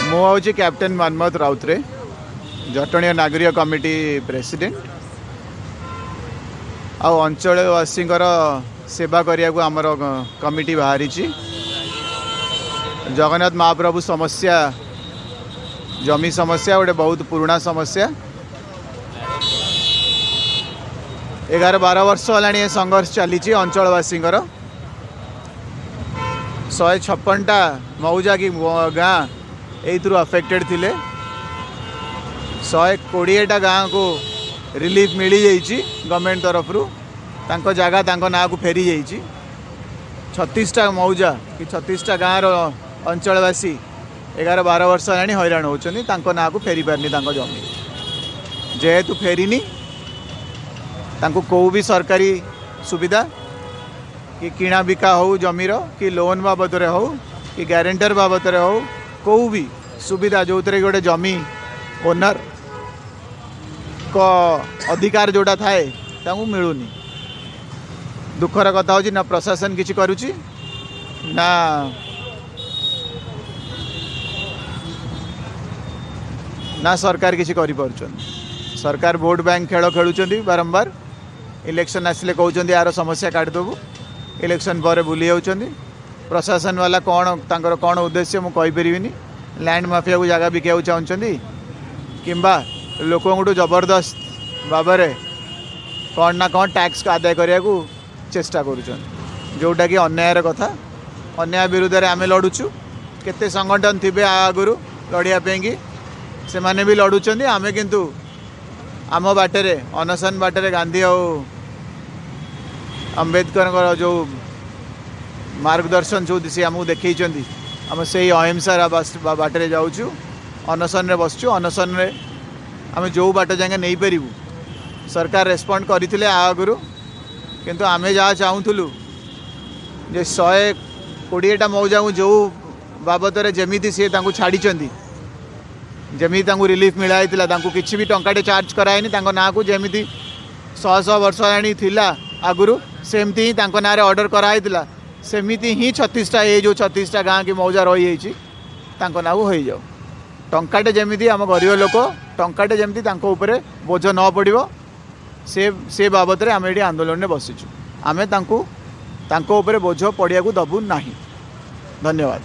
ମୁଁ ହେଉଛି କ୍ୟାପ୍ଟେନ୍ ମନ୍ମଥ ରାଉତରାୟ, ଜଟଣୀୟ ନାଗରିକ କମିଟି ପ୍ରେସିଡେଣ୍ଟ। ଆଉ ଅଞ୍ଚଳବାସୀଙ୍କର ସେବା କରିବାକୁ ଆମର କମିଟି ବାହାରିଛି। ଜଗନ୍ନାଥ ମହାପ୍ରଭୁ ସମସ୍ୟା, ଜମି ସମସ୍ୟା ଗୋଟେ ବହୁତ ପୁରୁଣା ସମସ୍ୟା। 11-12 ବର୍ଷ ହେଲାଣି ଏ ସଂଘର୍ଷ ଚାଲିଛି ଅଞ୍ଚଳବାସୀଙ୍କର। 156ଟା ମୌଜା କି ଗାଁ ଏଇଥିରୁ ଆଫେକ୍ଟେଡ଼ ଥିଲେ। 120ଟା ଗାଁକୁ ରିଲିଫ୍ ମିଳିଯାଇଛି ଗଭର୍ଣ୍ଣମେଣ୍ଟ ତରଫରୁ, ତାଙ୍କ ଜାଗା ତାଙ୍କ ନାଁକୁ ଫେରିଯାଇଛି। 36ଟା ମୌଜା କି 36ଟା ଗାଁର ଅଞ୍ଚଳବାସୀ 11-12 ବର୍ଷ ହେଲାଣି ହଇରାଣ ହେଉଛନ୍ତି, ତାଙ୍କ ନାଁକୁ ଫେରିପାରିନି ତାଙ୍କ ଜମି। ଯେହେତୁ ଫେରିନି, ତାଙ୍କୁ କେଉଁ ବି ସରକାରୀ ସୁବିଧା କି କିଣା ବିକା ହେଉ ଜମିର, କି ଲୋନ୍ ବାବଦରେ ହେଉ, କି ଗ୍ୟାରେଣ୍ଟର ବାବଦରେ ହେଉ, କେଉଁ ବି ସୁବିଧା ଯେଉଁଥିରେ କି ଗୋଟେ ଜମି ଓନର୍ଙ୍କ ଅଧିକାର ଯେଉଁଟା ଥାଏ ତାଙ୍କୁ ମିଳୁନି। ଦୁଃଖର କଥା ହେଉଛି, ନା ପ୍ରଶାସନ କିଛି କରୁଛି ନା ନା ସରକାର କିଛି କରିପାରୁଛନ୍ତି। ସରକାର ଭୋଟ ବ୍ୟାଙ୍କ ଖେଳ ଖେଳୁଛନ୍ତି ବାରମ୍ବାର। ଇଲେକ୍ସନ୍ ଆସିଲେ କହୁଛନ୍ତି ଆର ସମସ୍ୟା କାଟିଦେବୁ, ଇଲେକ୍ସନ୍ ପରେ ଭୁଲି ଯାଉଛନ୍ତି। ପ୍ରଶାସନ ବାଲା କ'ଣ ତାଙ୍କର କ'ଣ ଉଦ୍ଦେଶ୍ୟ ମୁଁ କହିପାରିବିନି। ଲ୍ୟାଣ୍ଡ ମାଫିଆକୁ ଜାଗା ବିକିବାକୁ ଚାହୁଁଛନ୍ତି କିମ୍ବା ଲୋକଙ୍କଠୁ ଜବରଦସ୍ତ ଭାବରେ କ'ଣ ନା କ'ଣ ଟ୍ୟାକ୍ସ ଆଦାୟ କରିବାକୁ ଚେଷ୍ଟା କରୁଛନ୍ତି, ଯେଉଁଟାକି ଅନ୍ୟାୟର କଥା। ଅନ୍ୟାୟ ବିରୁଦ୍ଧରେ ଆମେ ଲଢ଼ୁଛୁ। କେତେ ସଂଗଠନ ଥିବେ ଆଗରୁ ଲଢ଼ିବା ପାଇଁକି, ସେମାନେ ବି ଲଢ଼ୁଛନ୍ତି। ଆମେ କିନ୍ତୁ ଆମ ବାଟରେ, ଅନଶନ ବାଟରେ, ଗାନ୍ଧୀ ଆଉ ଆମ୍ବେଦକରଙ୍କର ଯେଉଁ ମାର୍ଗଦର୍ଶନ ଯେଉଁ ସେ ଆମକୁ ଦେଖେଇଛନ୍ତି, ଆମେ ସେଇ ଅହିଂସାର ବାଟରେ ଯାଉଛୁ। ଅନଶନରେ ବସୁଛୁ। ଅନଶନରେ ଆମେ ଯେଉଁ ବାଟ ଯାଏଁ ନେଇପାରିବୁ। ସରକାର ରେସ୍ପଣ୍ଡ କରିଥିଲେ ଆଗରୁ, କିନ୍ତୁ ଆମେ ଯାହା ଚାହୁଁଥିଲୁ ଯେ 120ଟା ମୌଜାକୁ ଯେଉଁ ବାବଦରେ ଯେମିତି ସିଏ ତାଙ୍କୁ ଛାଡ଼ିଛନ୍ତି, ଯେମିତି ତାଙ୍କୁ ରିଲିଫ୍ ମିଳା ହେଇଥିଲା, ତାଙ୍କୁ କିଛି ବି ଟଙ୍କାଟେ ଚାର୍ଜ କରାହେଇନି ତାଙ୍କ ନାଁକୁ। ଯେମିତି ଶହ ଶହ ବର୍ଷ ହେଲାଣି ଥିଲା ଆଗରୁ, ସେମିତି ହିଁ ତାଙ୍କ ନାଁରେ ଅର୍ଡ଼ର କରାହେଇଥିଲା। ସେମିତି ହିଁ 36ଟା, ଏଇ ଯେଉଁ 36ଟା ଗାଁ କି ମୌଜା ରହିଯାଇଛି, ତାଙ୍କ ନାଁକୁ ହେଇଯାଉ। ଟଙ୍କାଟେ ଯେମିତି ଆମ ଗରିବ ଲୋକ ଟଙ୍କାଟେ ଯେମିତି ତାଙ୍କ ଉପରେ ବୋଝ ନ ପଡ଼ିବ, ସେ ବାବଦରେ ଆମେ ଏଠି ଆନ୍ଦୋଳନରେ ବସିଛୁ। ଆମେ ତାଙ୍କୁ ତାଙ୍କ ଉପରେ ବୋଝ ପଡ଼ିବାକୁ ଦେବୁ ନାହିଁ। ଧନ୍ୟବାଦ।